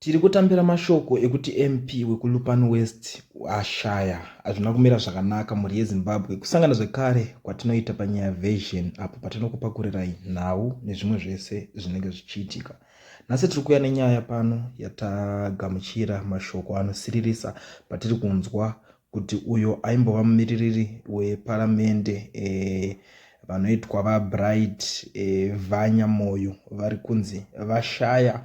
Tiri kutambira mashoko ekuti MP wekuLupane West ashaya. Hazvina kumira zvakanaka mhuri yeZimbabwe. Kusangana zvekare kwatinoita panyaya version apo patinokupakurirai nhau nezvimwe zvese zvinenge zvichiitika. Nhasi tiri kuuya nenyaya pano yatagamuchira mashoko anosiririsa patiri kunzwa kuti uyo aimbova mumiririri weparamende vanoitwa vaBright Vanya Moyo vari kunzi vashaya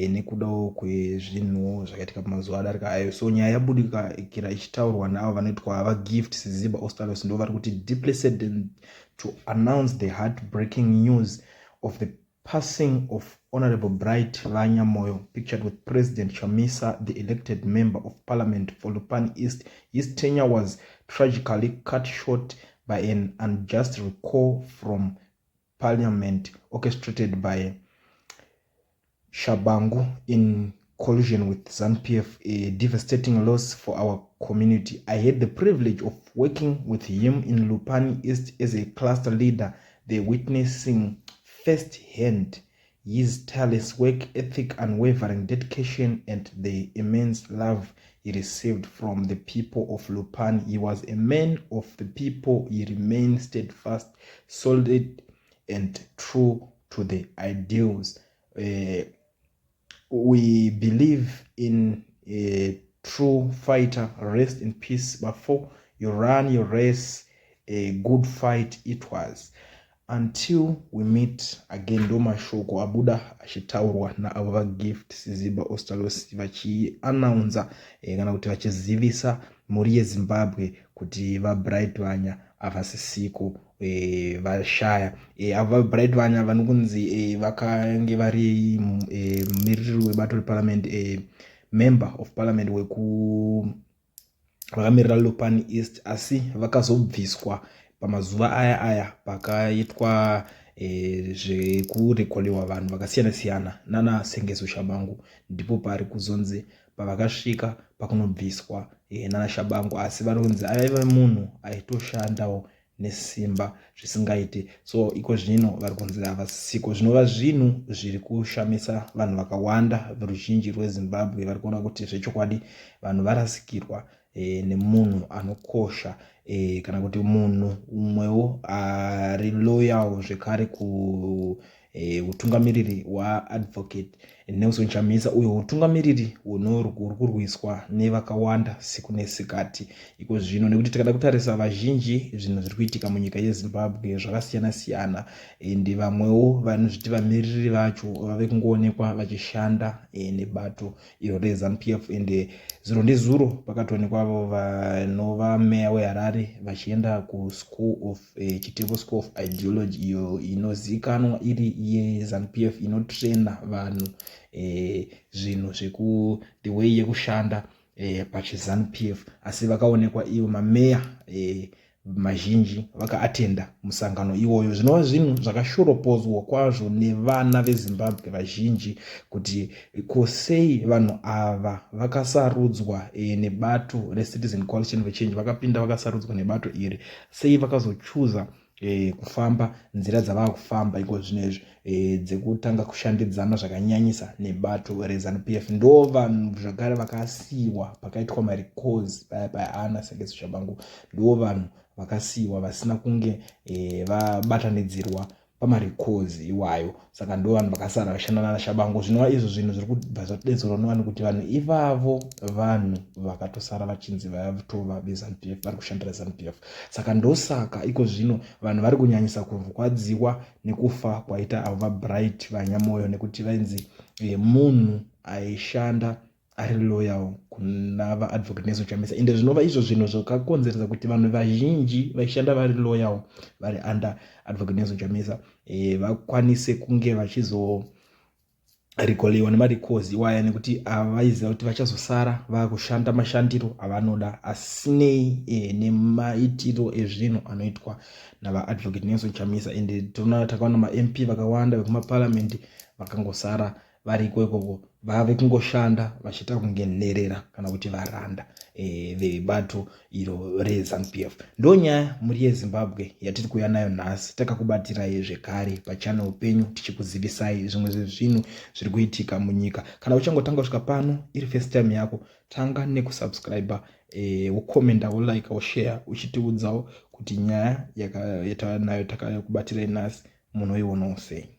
nekudawo kwezvinhuwo zvakaitika pamazuva adarika ayo. So nyaya yabudikira ichitaurwa naavo vanoitwa vaGift Siziba Ostallos, ndo vari kuti, "Deeply saddened to announce the heartbreaking news of the passing of Honorable Bright Vanya Moyo, pictured with President Chamisa, the elected member of parliament for Lupane East. His tenure was tragically cut short by an unjust recall from parliament orchestrated by Shabangu in collusion with ZANU-PF, a devastating loss for our community. I had the privilege of working with him in Lupane East as a cluster leader, the witnessing firsthand his tireless work ethic, unwavering dedication, and the immense love he received from the people of Lupane. He was a man of the people. He remained steadfast, solid, and true to the ideals we believe in. A true fighter. Rest in peace. Before you run your race, a good fight it was. Until we meet again." Ndo mashoko abuda achitaurwa naavo vaGift Siziba Ostallos vachianaunza kana kuti vachizivisa mhuri yeZimbabwe kuti vaBright Vanya havasisiko, vashaya. Ava Bright Vanya vanokunzi vakange vari mumiriri webato reparliament, member of parliament weku vakamirira Lupane East, asi vakazobviswa pamazuva aya pakaitwa zvekurekoliwa vanhu vakasiyana siyana nana Sengezo Shabangu. Ndipo pari kuzonzi pavakasvika pakunobviswa nana Shabangu, asi vari kunzi aiva munhu aitoshandawo nesimba zvisingaiti. So iko zvino vari kunzi havasiko, zvinova zvinhu zviri kushamisa vanhu vakawanda. Ruzhinji rweZimbabwe vari kuona kuti zvechokwadi vanhu varasikirwa nemunhu anokosha, kana kuti munhu umwewo ari loyal zvekare ku utungamiriri hwaAdvocate Nelson Chamisa, uyo utungamiriri huri kurwiswa nevakawanda siku nesikati iko zvino, nekuti tikada kutarisa vazhinji, zvinhu zviri kuitika munyika yeZimbabwe zvakasiyana siyana, ende vamwewo vanozviti vamiriri vacho vave kungoonekwa vachishanda nebato iro reZANU-PF. Ende zuro ndezuro pakatoonekwa vanova meya weHarare vachienda kuschool of Chitepo School of Ideology, iyo inozivikanwa iri yeZANU-PF, inotraina vanhu zvinhu zveku the way yekushanda pachiZANU-PF, asi vakaonekwa ivo mameya mazhinji vakaatenda musangano iwoyo, zvinova zvinhu zvakashoropodzwa kwazvo nevana veZimbabwe vazhinji kuti kosei vanhu ava vakasarudzwa nebato reCitizen Coalition for Change, vakapinda vakasarudzwa nebato iri, sei vakazochuza kufamba nzira dzavava kufamba iko zvino izvi dzekutanga kushandidzana zvakanyanyisa nebato reZANU-PF? Ndo vanhu zvakare vakasiyiwa pakaitwa marecalls paya paya ana Sengezo Shabangu. Ndo vanhu vakasiyiwa vasina kunge vabatanidzirwa pamarecalls iwayo, saka ndo vanhu vakasara vachishanda nanaShabangu, zvinova izvo zvinhu zviri kubva zvatodetserwa nevanhu kuti vanhu ivavo vanhu vakatosara vachinzi vatova veZANU-PF, vari kushandira ZANU-PF. Saka ndosaka iko zvino vanhu vari kunyanyisa kurwadziwa nekufa kwaita avo vaBright Vanya Moyo, nekuti vainzi munhu aishanda ari loyal kuna vaAdvocate Nelson Chamisa, ende zvinova izvo zvinhu zvakakonzeresa kuti vanhu vazhinji vaishanda vari loyal, vari under Advocate Nelson Chamisa, vakwanise kunge vachizo recalliwa nemarecalls iwaya, nekuti ava vaiziva kuti vachazosara vakushanda mashandiro avanoda asinei nemaitiro ezvinhu anoitwa navaAdvocate Nelson Chamisa. Ende tinoona, takaona maMP vakawanda vekumaparamende vakangosara variko ikoko. vave kungoshanda vachiita kunge nherera kana kuti varanda e, vebato iro reZanu PF. Ndo nyaya mhuri yeZimbabwe yatiri kuuya nayo nhasi, takakubatirai zvekare pachannel penyu tichikuzivisai zvimwe zvezvinhu zviri kuitika munyika. Kana uchangotanga kusvika pano iri first time yako, tanga nekusubscribe, e, wokomenda, wolike, woshare, uchitiudzawo kuti nyaya yatanayo takakubatirai nhasi munoionawo sei.